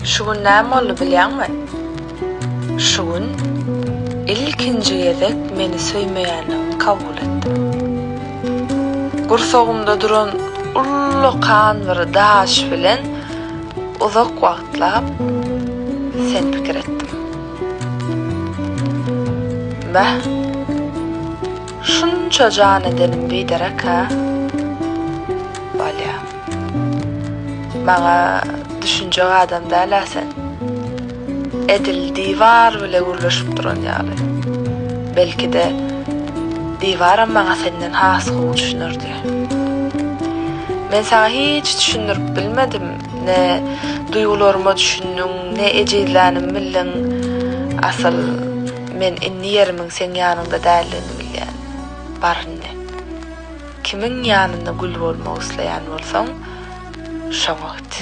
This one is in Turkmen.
Şu gün näme boldy bilýäňmi? Şu gün ilkinji gezek meni söýmeýänligiňi kabul etdim. Gursagymda duran ullakan bir daş bilen uzak wagtlap seni pikir etdim. Beh, şunça jan edenim biderek-ä? Bolýa. Maňa düşünjek adam däl-ä sen. Edil diwar bile gürleşip duran ýaly. Belki-de, diwaram maňa senden has gowy düşünerdi. Men saňa hiç düşündirip bilmedim, ne duýgularyma düşündiň, ne ejizlänimi bildiň. Asyl, men indi ýerimiň seň ýanyňda däldigini bilýän. Bar indi. Kimiň ýanynda gül bolmak isleýän bolsaň, şoňa git.